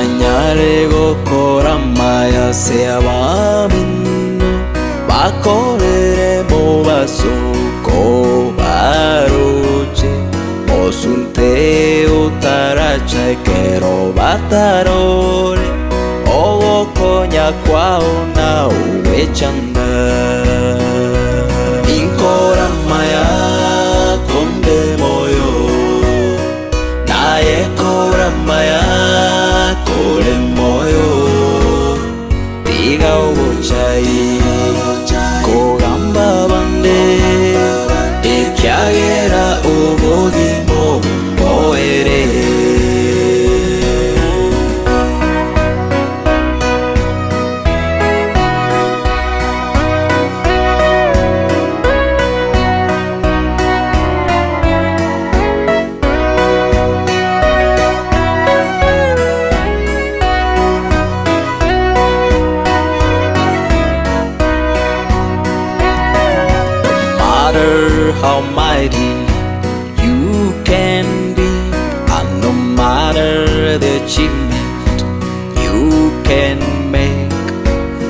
Banyare gokora amaya ase abamino, bakorere mobasoko baroche, mosunte otaracha ekero batarore, ogokonya kwao naogwechanda. Inkore amaya konde moyo. Naye kore amaya kore moyo, tiga ogochai kogamba abande, ekiagera obogima obo mboere. No matter how mighty you can be, and no matter the achievement you can make,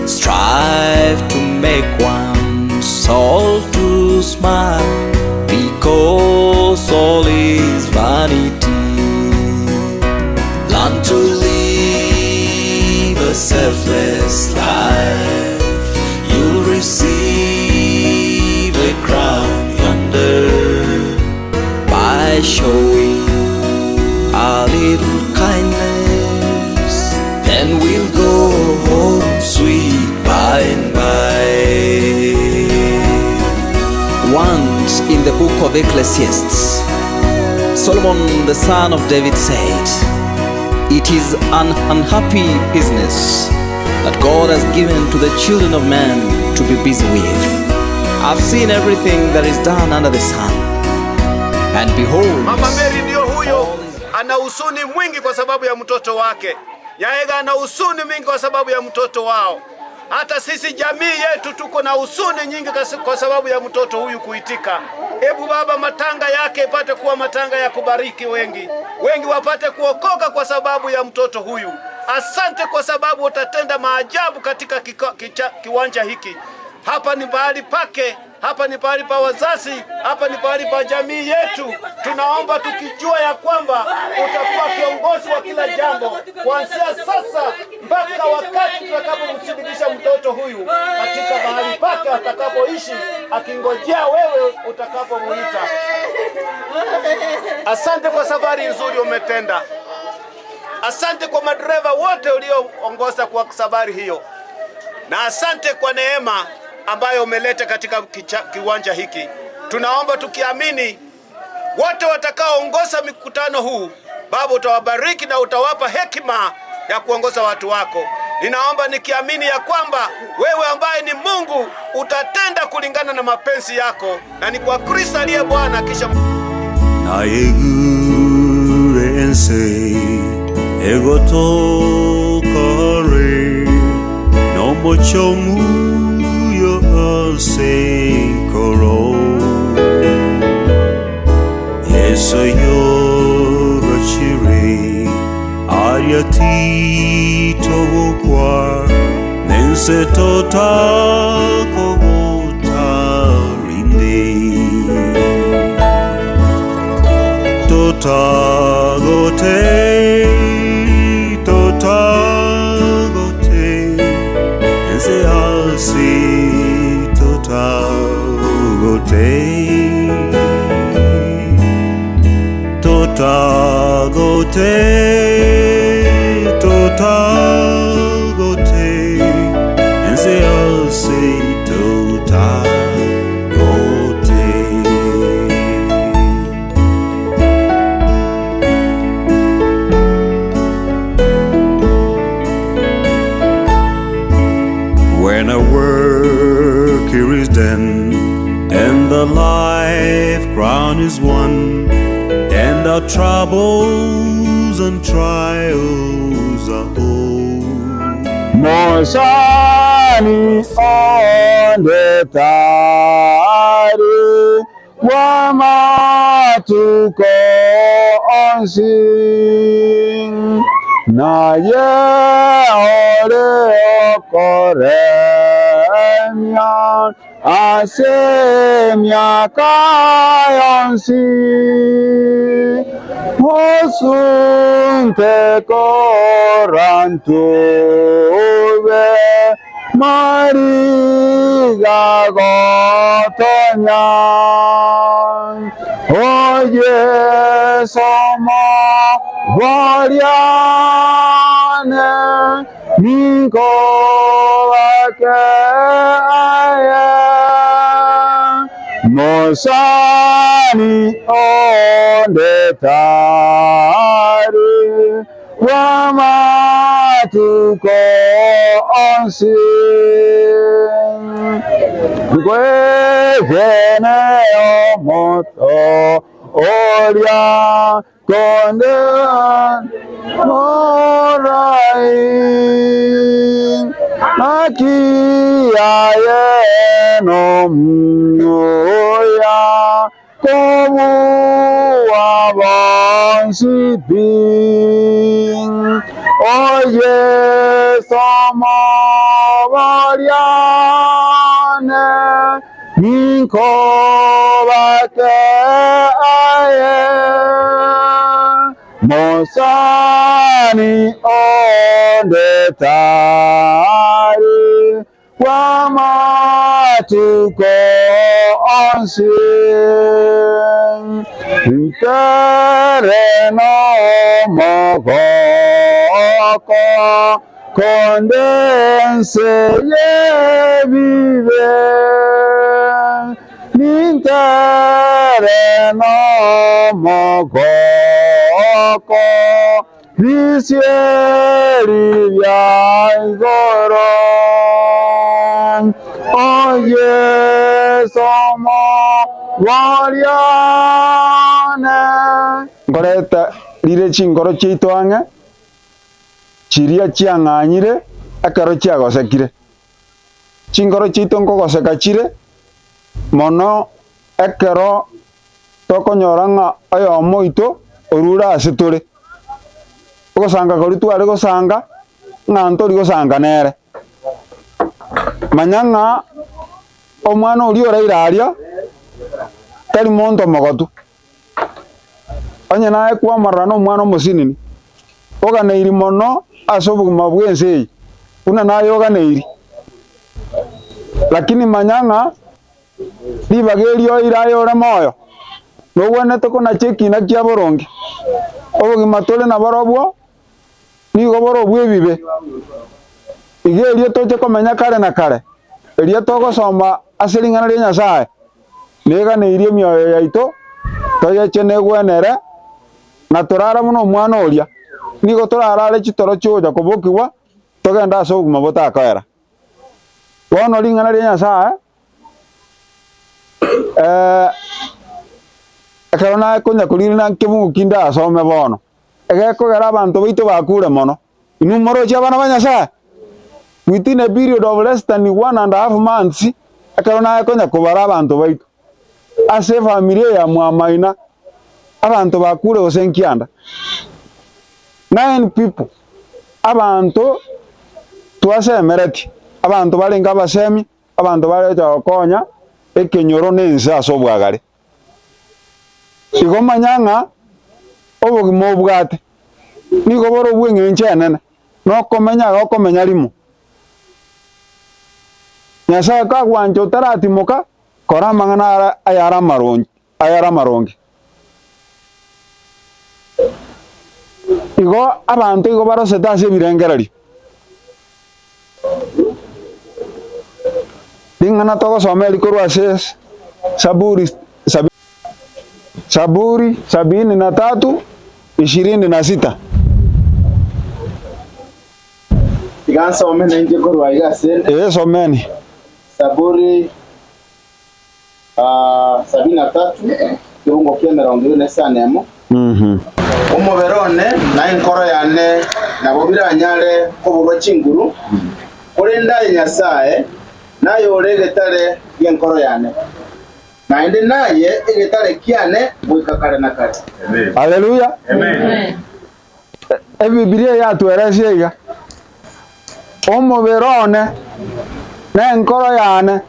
strive to make one soul to smile, because all is vanity. Learn to live a selfless life. You'll receive a crown yonder by showing a little kindness. Then we'll go home sweet by and by. Once in the book of Ecclesiastes, Solomon the son of David said, It is an unhappy business that God has given to the children of man to be busy with. I've seen everything that is done under the sun, and behold, Mama Mary ndiyo huyo, ana huzuni mwingi kwa sababu ya mtoto wake. Nyaega ana huzuni mingi kwa sababu ya mtoto wao. Hata sisi jamii yetu tuko na huzuni nyingi kwa sababu ya mtoto huyu kuitika. Hebu Baba, matanga yake ipate kuwa matanga ya kubariki wengi, wengi wapate kuokoka kwa sababu ya mtoto huyu. Asante kwa sababu utatenda maajabu katika kika, kicha, kiwanja hiki. Hapa ni pahali pake, hapa ni pahali pa wazazi, hapa ni pahali pa jamii yetu. Tunaomba tukijua ya kwamba utakuwa kiongozi wa kila jambo kuanzia sasa mpaka wakati tutakapomsindikisha mtoto huyu katika mahali pake atakapoishi, akingojea wewe utakapomuita. Asante kwa safari nzuri umetenda. Asante kwa madereva wote ulioongoza kwa safari hiyo, na asante kwa neema ambayo umeleta katika kicha, kiwanja hiki. Tunaomba tukiamini wote watakaoongoza mikutano huu, Baba, utawabariki na utawapa hekima ya kuongoza watu wako. Ninaomba nikiamini ya kwamba wewe ambaye ni Mungu utatenda kulingana na mapenzi yako, na ni kwa Kristo aliye Bwana. Kisha Naigure ense egotokare nomochomuyo asenkoro Yeso yorachire ariatitogokwa nense totakogotarinde Totagote, totagote, ense asi totagote. Totagote, totagote, ense asi totagote. When our work here is done, and the life crown is won, and our troubles and trials are o'er. Mosani onde tari bw'amatuko onsi. Naye ore okoremia ase emiaka yonsi, osunte korantube mariga gotonya. O Yeso omoboriane, ninkobake aye, mosani onde tari bw'amatuko onsi. Nkwegene omoto oria konde morai, naki aye nomuya kobua bonsi pi. O Yeso omoboriane, ninkobake aye, mosani onde tari bw'amatuko onsi. Ntere nomogoko konde ense y'ebibe, nintere nomogoko Bisieri bia igoro, O Yeso omoboriane. Nkoreta rire chinkoro chiaito ang'e, chiria chiang'anyire ekero chiagosekire. Chinkoro chiaito nkogoseka chire mono ekero tokonyora ng'a oyomo oito orure ase tore. Ogosanga koria tware gosanga, ng'a ntori gosanga nere. Manya ng'a omwana oria oraire aria, tari monto omogotu. Onye naye kwamorora na omwana omosinini, oganeiri mono ase obogima bw'ense eye, buna naye oganeiri. Lakini manya ng'a Ribaga erio oire aye ore moyo, nogwenerete konacha ekiina kia boronge. Obogima tore naborobwo nigo bore obw'ebibe. Iga erio toche komenya kare na kare, erio togosoma ase ring'ana ria Nyasae, neganeirie emioyo yaito toyeche negwenere, na torare buna omwana oria, nigo torarare chitoro chi'ogocha kobokigwa, togende ase obogima botakoera. Bono ring'ana ria Nyasae, ekero nakonya koririna nkebungo ki ndasome bono, egekogera abanto baito bakure mono. Inwe moroche abana ba Nyasae? Within a period of less than one and a half months, ekero nakonya kobara abanto baito, ase efamiri eye ya Mwamaina, abanto bakure gose nkianda. Nine people, abanto twasemeretie, abanto barenge abasemi, abanto barecha gokonya ekenyoro na ense ase obwagare. Igo manya ng'a obogima obwate nigo bore obw'eng'encho enene, na okomenya iga okomenya rimo. Nyasae kagwancha otaratimoka, kora amang'ana ara ayare amaronge ayare amaronge. Igo abanto igo barosete ase ebirengererio. Ring'ana togosoma eri korwa ase Saburi sabi Saburi sabini na tatu ishirini na sita. Tiga nsome nainche korwa iga asende. Ee, someni. Saburi sabini na tatu, ekerongo ki'emerongo ebere na esano emo. Omobere one na enkoro yane nabo biranyare koborwa chinguru, korende aye Nyasae, naye ore egetare gi'enkoro yane, naende naye egetare kiane goika kare na kare. Haleluya! Ebibilia yatweresia iga, Omobere one na enkoro yane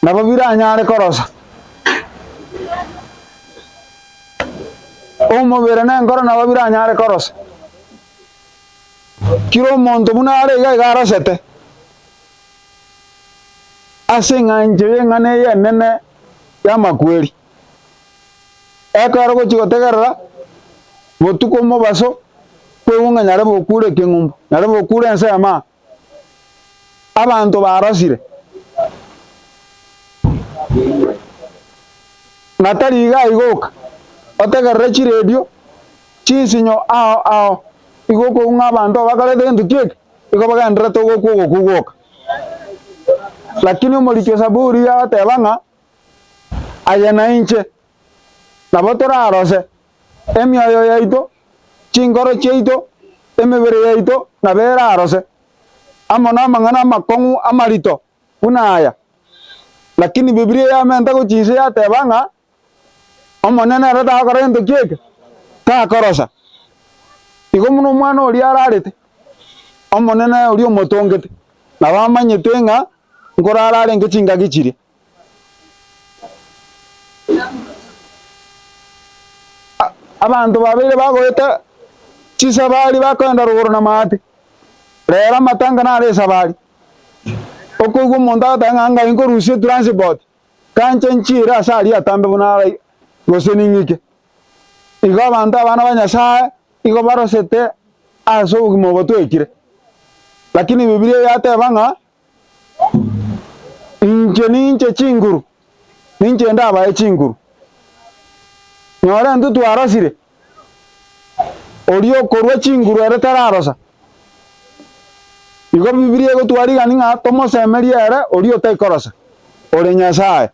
nabo biranyare korosa. Omobere na enkoro nabo biranyare korosa. Kera omonto buna are iga iga arosete, ase eng'ancho y'eng'ana eye enene y'amakweri. Ekero ogochia gotegerera botuko omobaso, kwaigwa ng'a nyarebe okure ekeng'umbu, nyarebe okure ensemo aa. Abanto barosire, na tari iga igoka, otegerere chiredio, chinsinyo ao ao, igo okoigwa ng'a abanto aba bakareta gento ki eke, igo bagendererete ogokwa ogokwa gwoka. Lakini omoriki o Zaburi agoteba ng'a aye na inche nabo torarose emioyo yaito, chinkoro chiaito, emebere yaito nabo erarose, amo namang'ana amakong'u amarito buna aya. Lakini Bibilia yamenta gochia inse yateba ng'a Omonene ere tagokora gento ki eke? Takorosa. Igo buna omwana oria ararete, Omonene oria omotongete, nabo amanyete ng'a nkorara arenge chingaki chiria. Abanto babeire bagoeta chisabari bakoenda rogoro na maate, rero amatanga nare esabari. Okoigwa omonto agoteba ng'a ngai nkorusia etransport, kanche nchiire ase aria atambe buna ara gose ning'ike. Igo abanto abana ba Nyasae igo barosete ase obogima obo twekire. Lakini Bibilia yateba ng'a Inche ninche chinguru, ninche ndabae chinguru. Nyora intwe twarosire, oria okorua chinguru ere tararosa. Igo Bibilia egotwarigani ng'a tomosemerie ere oria otaikorosa, ore Nyasae,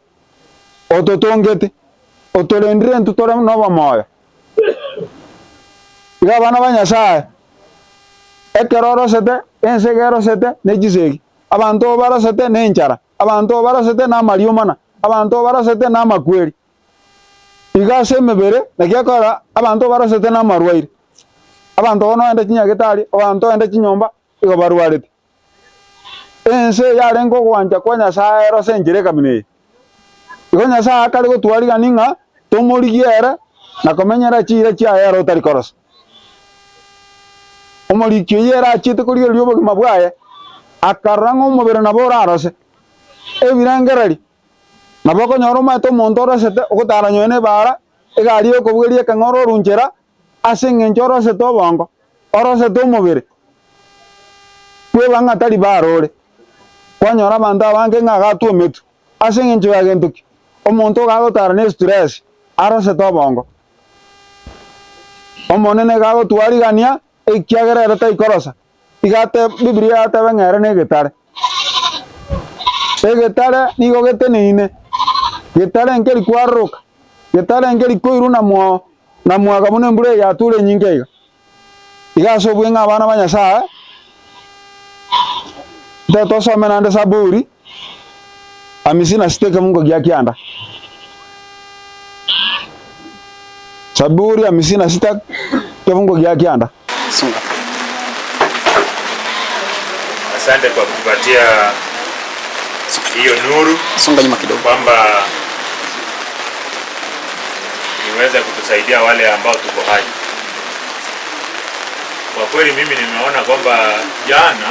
ototongete, otorendire intwe tore nobomoyo. Igo abana ba Nyasae, ekero orosete, ense iga erosete ne chisegi, abanto barosete nenchara, abanto barosete namariomana, abanto barosete namakweri. Iga ase emebere, naki ekora abanto barosete namarwaire. Abanto bono ogende chinyagetari, abanto ogende chinyomba, igo barwarete. Ense yarenge ogwancha kwa Nyasae erose enchera ekamina eye. Igo Nyasae akare gotwarigani ng'a tomorigie ere na komenyera chiira chiaye ere otari korosa. Omoriki oyio ere achiete korigereria obogima bwaye, akarora ng'a omobere nabo orarose, ebirengererio, nabo okonyora omanyete omonto orosete ogotara nonye na ebaara, egari ekobugeria ekeng'ora orwe nchera, ase engencho orosete obongo, orosete omobere, kweba ng'a tari baara ore. Kwanyora abanto abange ng'a agatwa emetwe, ase engencho ya gento ki? Omonto iga agotara ne stress, arosete obongo. Omonene iga agotwarigania ekiagera ere taikorosa, iga ate Bibilia yateba ng'a ere negetare. Egetare nigo geteneine, getare nkeri kwaroroka, getare nkeri koirwa na mwao na mwaga buna embura eye yature enyinge iga. Iga ase obweng'e abana ba Nyasae, ntoe tosome naende Saburi hamsini na sita ekemungo gia kianda. Saburi hamsini na sita ekemungo gia kianda. Asante kwa kutupatia hiyo nuru Songa nyuma kidogo. kwamba iweze kutusaidia wale ambao tuko hai. Kwa kweli mimi nimeona kwamba jana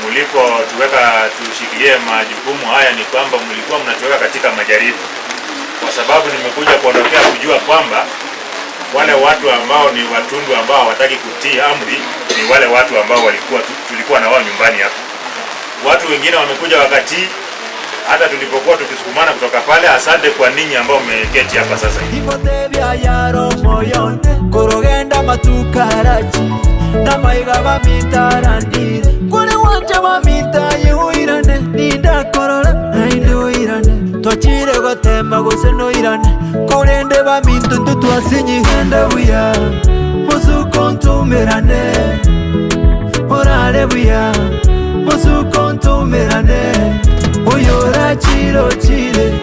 mlipotuweka tushikilie majukumu haya ni kwamba mlikuwa mnatuweka katika majaribu, kwa sababu nimekuja kuondokea kujua kwamba wale watu ambao ni watundu ambao hawataki kutii amri ni wale watu ambao walikuwa tulikuwa na wao nyumbani hapa. Watu wengine wamekuja wakatii hata tulipokuwa tukisukumana kutoka pale. Asante kwa ninyi ambao mmeketi hapa sasa hivi. Ingotebia yaro omoyo one, korogenda amatuko arachi, namaiga bamitarandire. Kore gwancha bamita aye oirane, nindakorore naende oirane. Twachire gotema gose noirane, korende baminto intwe twasinyi. Genda buya, mosuko ntumerane, orare buya, mosuko ntumerane. Oyorachire ochire,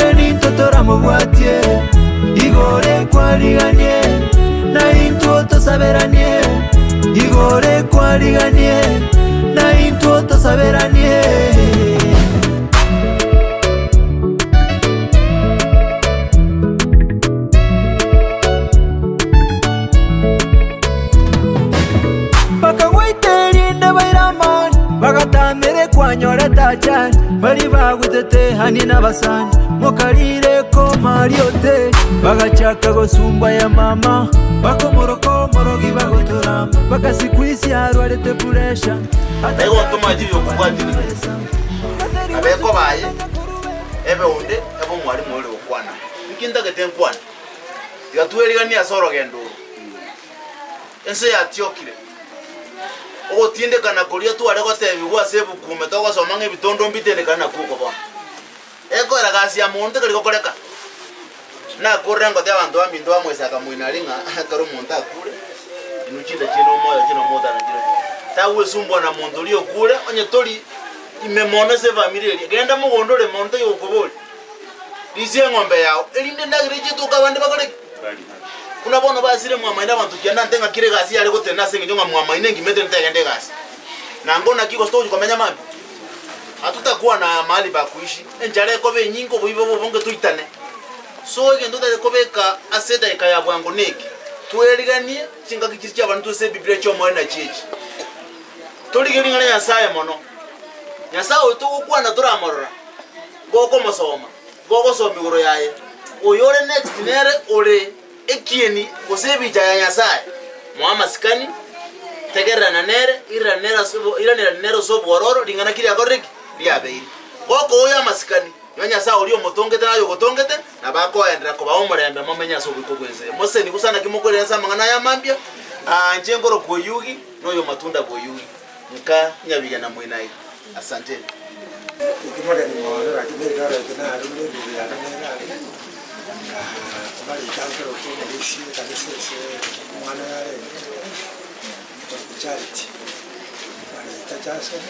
erintwe toramobwatie, igoro ekwariganie. banyorete ajali, baria bagutete hani nabasani, mokarire komariote, bagachaka gosumbwa ya mama, bakomoroka omorogi bagotorama, mpaka siku hizi arwarete puresha. Naigo ntomache okobwatiria abeko baye, ebe onde, ebe omwalimu ore gokwana. Inki ntagete nkwane? Tiga tweriganie ase orogendo oro. Ense yatiokire. Ogotindekana koria tware gotebigwa ase ebuku ime togosoma ng'a ebitondo mbitindekane nakwo oko bono. Ekoera gasi ya monto tekari gokoreka. Nakorire ngote abanto baminto bamoisaka moino aria ng'a ekero omonto akure, inwe chinda chiaino omoyo chiaino motana chirochio. Tagwesumbua na monto oria okure, onye tori ime mono ase efamiri eria, genda mogondo oreme onde taiyo gokoboria. Risia eng'ombe yao, erinde endagera eche etoke abande bakore ki? Buna bono basire mwamaino abanto kianda nte ng'a kera egasi yare gotenena ase engencho ng'a mwamaino engima etenenete egende egasi. Nang'o naki gose togochia komenya mambia? Hatutakua na mahali pa kuishi, enchara ekoba enyinge oboibi bobe obonge toitane. So egento otagete kobeka ase edageka ya bwango neke, tweriganie chingaki chiria chiabanetwe ase Ebibilia chi'omoerio nachio echi. Torigererie ring'ana ria Nyasaye mono. Nyasaye oyo togokwana toramorora, gokomosoma, gogosoma igoro yaye. Oyore next nere ore ekieni gose ebicha ya Nyasaye, moe amasikani, tegererana nere, irerana nere ase obo iranerana nere ase obwororo, ring'ana ki riakorire ki? Riabeire. Gokoa oyo amasikani, igo Nyasaye oria omotongete naye ogotongete, nabo akoenderera kobaa omorembe momenye ase oboiko bw'ense eye. Moseni gose naki mokoirana ase amang'ana aya mambia, inche nkorokwa Oyugi, na oyo Matunda bw'Oyugi, nka Nyabigena Moinai. Asanteni. Inki mogeni mono gaki nerigaro eke narure emebere yane nere aria, obarike ankere okomorusia ekanisa ase omwana oyo arenge, okorokwa Charity, Marita Jason,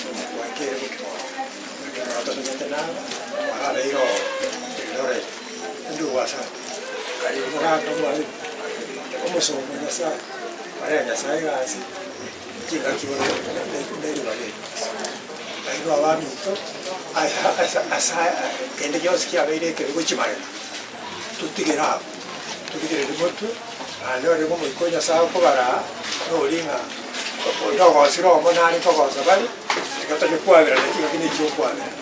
omogwekere bokimoto. Naki noro tomenyete naba, twarabeire oo Eldoret, ndugu asante. Karibu mogaka omwalimu, omosomba o Nyasaye, korera Nyasaye egasi. Chingaki bono neribaga eri, nainwe abaminto, ase kende gionsi kiabeire ekebe gochia magega, totigere abwo, torigererie motwe, naende orenge Omoika o Nyasae okobaraa, noria ng'a onde ogosire omo nare nkogosa bare, tiga tonya kwaberana chingaki na echia okwaberana.